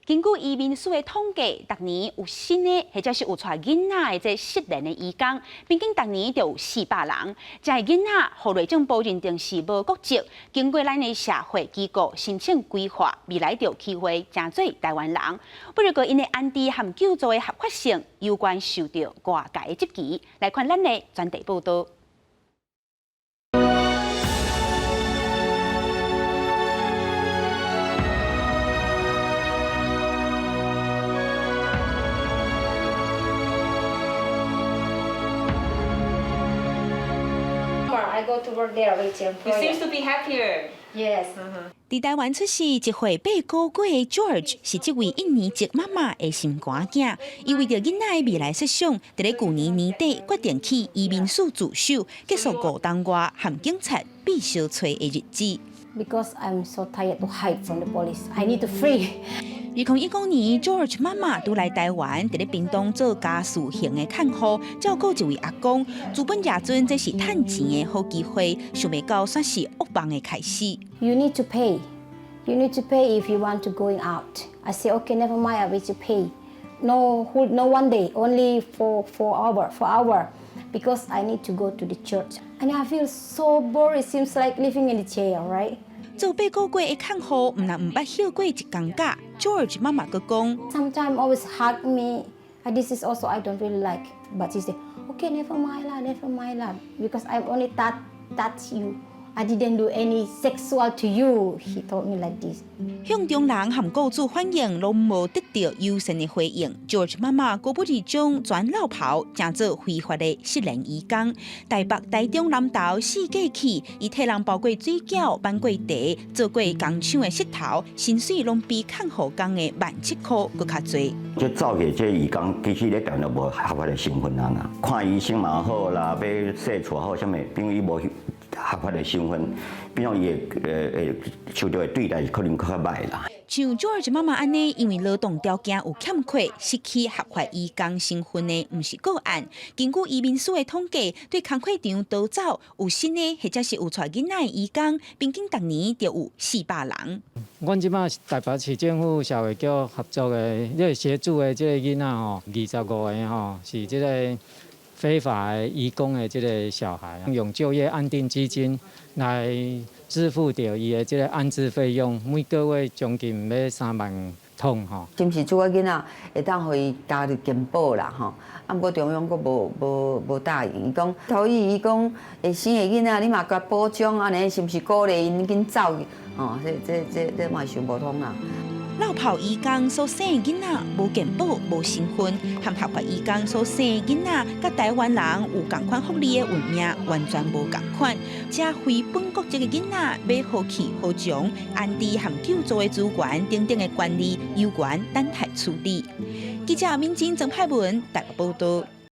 根據移民署的統計，逐年有新的或者是有帶囡仔的這失聯的移工，平均逐年就有400人。這个囡仔予內政部認定是無國籍，經過咱的社會機構申請歸化，未來就有機會成做台灣人。不過𪜶的安置和救助的合法性，猶原受著外界的質疑。來看咱的專題報導。 I go to work there with You seems to be happier. Yes. 佇台灣出世一歲八個月的 George 是這位印尼籍媽媽的心肝囝。伊為著囡仔的未來設想，佇咧舊年年底決定去移民署自首，結束5冬外和警察變相揣的日子。 Because I'm so tired to hide from the police. I need to free. 2019年，George 媽媽拄來台灣，佇咧屏東做家事型的看護，照顧一位阿公。資本賒陣這是趁錢的好機會，想袂到煞是噩夢的開始。 You need to pay. You need to pay if you want to going out. I say okay, never mind. I will to pay. No, no one day, only for 4 hour, 4 hour, because I need to go to the church. And I feel so bored. It seems like living in the jail, right? 做八個月的看護，毋但毋捌歇過一工假。George 媽媽閣講，Sometimes always hug me. This is also I don't really like. But he say, okay, never mind lah, never mind lah, because I only touch you. I didn't do any sexual to you. He told me like this. 向中人和雇主反映，攏無得著友善的回應。George 媽媽高不如將全落跑，成做非法的失聯移工。台北、台中、南投四界去，伊替人包過水餃、搬過茶，做過工廠的穡頭，薪水攏比看護工的17,000塊閣較濟。這走去這移工，其實咧台灣都無合法的身份啊啦，看醫生嘛好啦，欲踅厝好，啥物，變伊無合法的身份，變做伊會受著的對待可能較歹啦。像 George 媽媽按呢，因為勞動條件有欠缺，失去合法移工身份的，毋是個案。根據移民署的統計，對工課場逃走有新的或者是有帶囡仔的移工，平均逐年就有400人。阮這擺台北市政府社會局合作的，這個協助的這個囡仔吼，25個吼，是這個非法移工的這個小孩，用就業安定基金來支付著伊的這個安置費用，每個月將近欲3萬通吼。是毋是這個囡仔會當予伊加入健保啦吼？啊，毋過中央閣無答應，伊講頭伊伊講會生的囡仔，你嘛共保障按呢，是毋是鼓勵𪜶緊走去？吼，這這這這嘛想無通啦。落跑移工所生的囡仔無健保、無身份，和合法移工所生的囡仔，佮台灣人有仝款福利的運命完全無仝款。這非本國籍的囡仔欲何去何從，安置和救助的資源等等的權利，猶原等待處理。記者敏晶、曾派文台北報導。